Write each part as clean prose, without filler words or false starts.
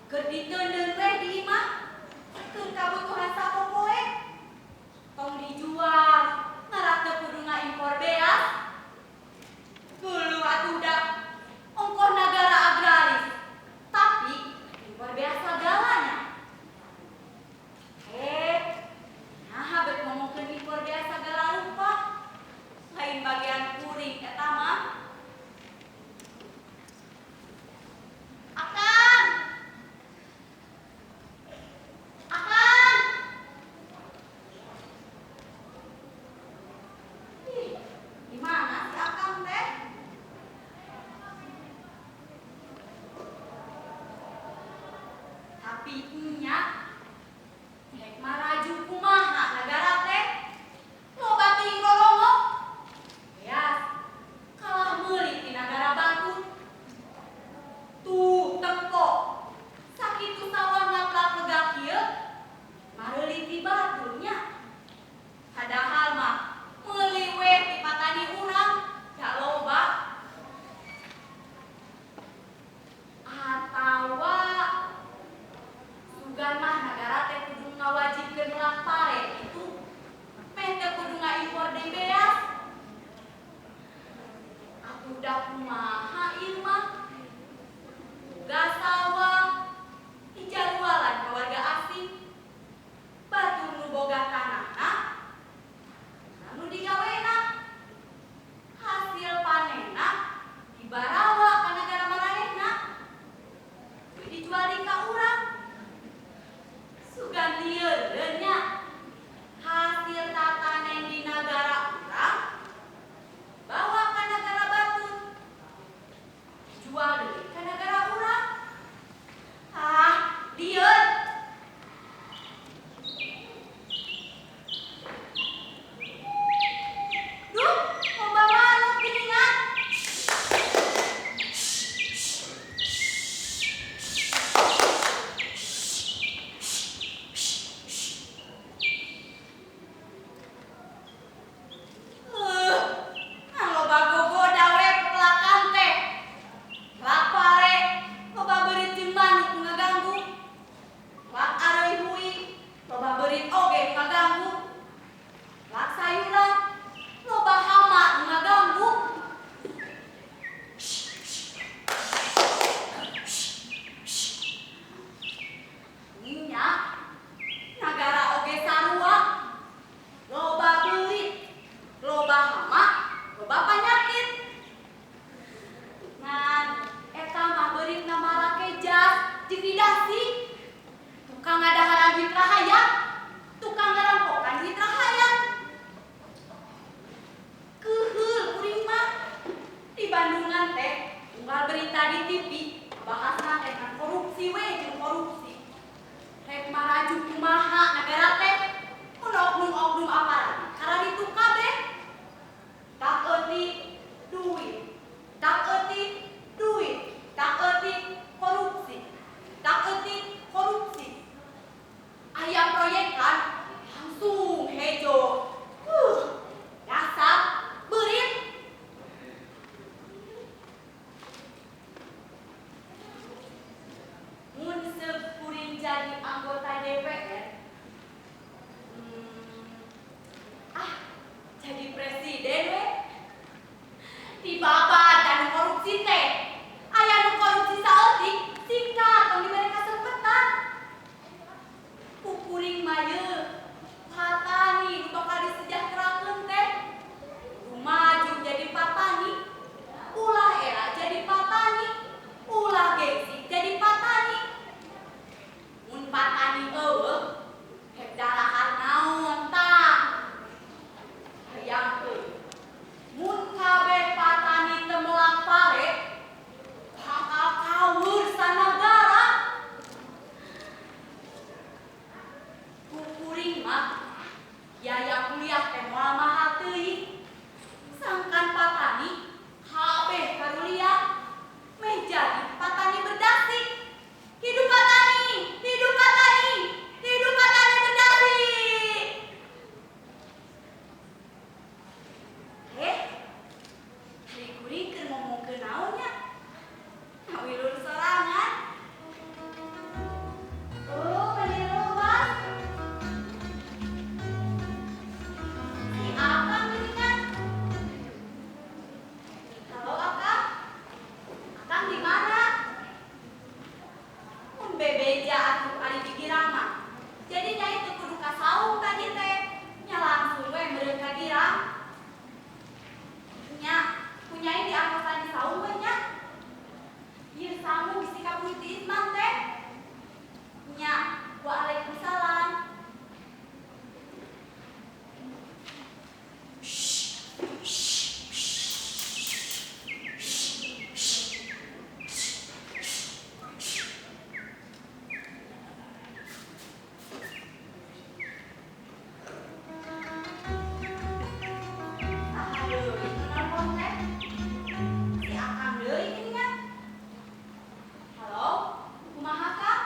Keur diteundeun we di imah. Keur kabutuhan sapopoe. Tong dijual, ngarah teu kudu ngaimpor beas. Geuleuh atuh da, ongkoh nagara agraris. Tapi impor beas sagalanya. Eh, naha bet ngomongkeun impor beas sagala rupa. Lain bagian kuring eta mah. Akang! Akang! Ih, di mana si Akang teh? Tapi nya rek maraju kumaha nagara teh? Loba teuing rorongok. Beas kalah meuli ti nagara batur. Tuh tempo. Sakitu sawah ngaplak lega kieu, mareuli ti batur nya. Padahal mah meuli we ti patani urang, da loba. Atawa sugan mah nagara teh kudu ngawajibkeun melak pare itu meh teu kudu ngaimpor deui beas. Atuh da kumaha ieu mah? Boga sawah dijarualan ka warga asing. Batur nu boga tanahna, nu digawena. Hasil panenna dibarawa ka nagara maranehna. Tuluy dijual deui ka urang. Sugan lieur nya. Hasil tatanen di nagara urang bawa ka nagara batur. Jual deui ka nagara urang. Ah, lieur. Duh, loba manuk geuningan. Ngan loba gogoda we pepelakan teh. Lak pare, loba beurit jeung manuk nu ngaganggu. Lak areuy hui, loba beurit oge nu ngaganggu. Lak sayuran, loba hama nu ngaganggu. Nya, nagara oge sarua. Loba beurit, loba hama, loba panyakit. Ngan eta mah beuritna marake jas jeung di dasi. Tukang ngadaharan duit rahayat, tukang ngarampokan duit rahayat. Keuheul kuring mah. Di Bandungan teh unggal berita di TV bahasna teh ngan korupsi we jeung korupsi. Rek maraju kumaha nagara teh? Mun oknum-oknum aparat kararitu kabeh. Tak eutik duit, tak eutik duit, tak eutik korupsi, tak eutik korupsi. Aya proyekan langsung hejo. Dasar beurit. Mun seuk kuring jadi anggota DPR, ah, jadi presiden we. Dibabat anu korupsi teh. Aya nu korupsi saeutik, sikat tong dibere kasempetan. Ku kuring mah yeuh, patani nu bakal disejahterakeun teh. Nu maju jadi patani, ulah era jadi patani, ulah gengsi jadi patani. Mun patani Jadi nyai teu kudu ka saung tadi teh. Nya langsung we meureun ka girang. Nya, ku nyai diantosan di saung we nya. Ieu sangu bisi kaburu ti Isman teh. Nya, waalaikumsalam. Saha deui nu nelpon teh? Si Akang deui geuningan. Halo, kumaha Kang?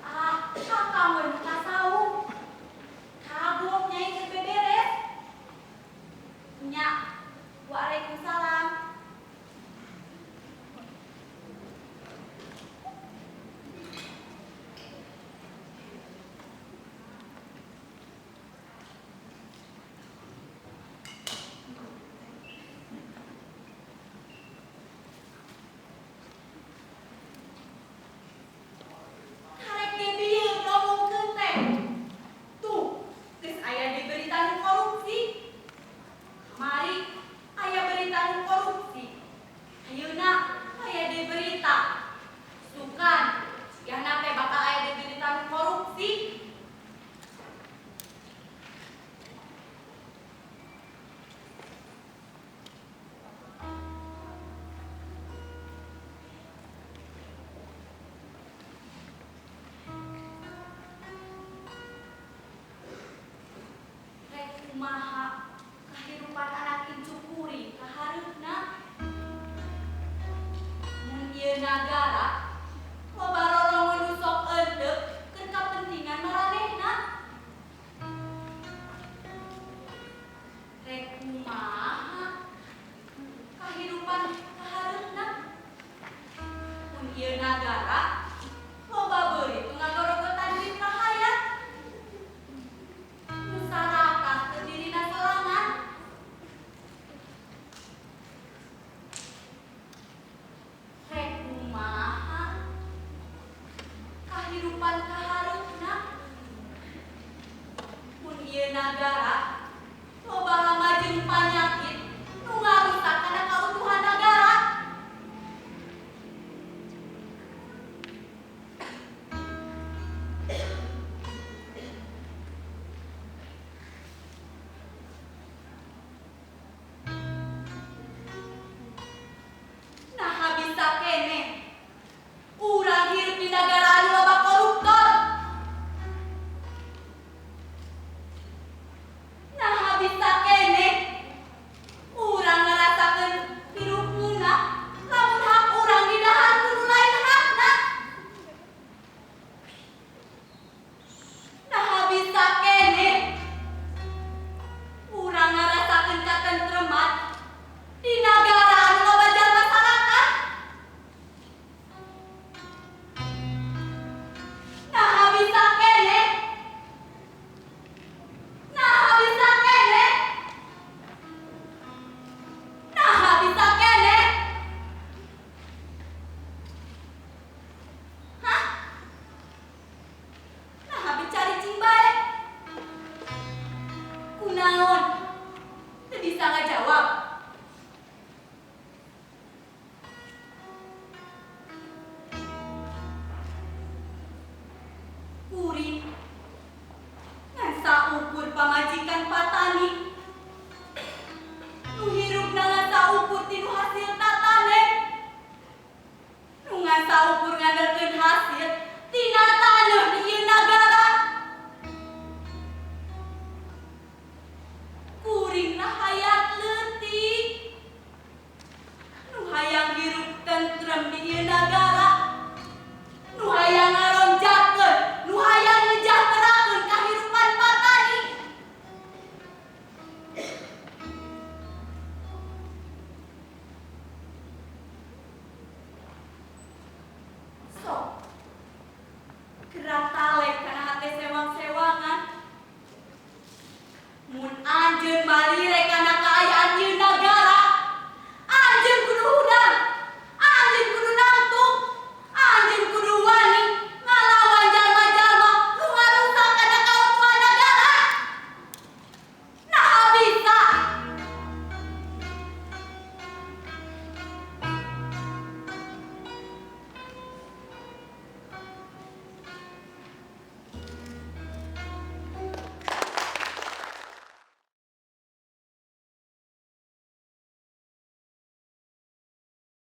Ah, Akang we nu ka saung. Kagok nyai keur beberes. Nya, waalaikumsalam. Karek ge bieu ngomongkeun teh. Tuh, geus aya di berita nu korupsi. Kamari aya berita nu korupsi. Ayeuna aya di berita. Sukan, sigana teh bakal aya di berita nu korupsi. Rek kumaha kahirupan anak incu kuring kahareupna? Mun ieu nagara loba rorongon nu sok eundeup keur kapentingan maranehna. Rek kumaha kahirupan kahareupna? Mun ieu nagara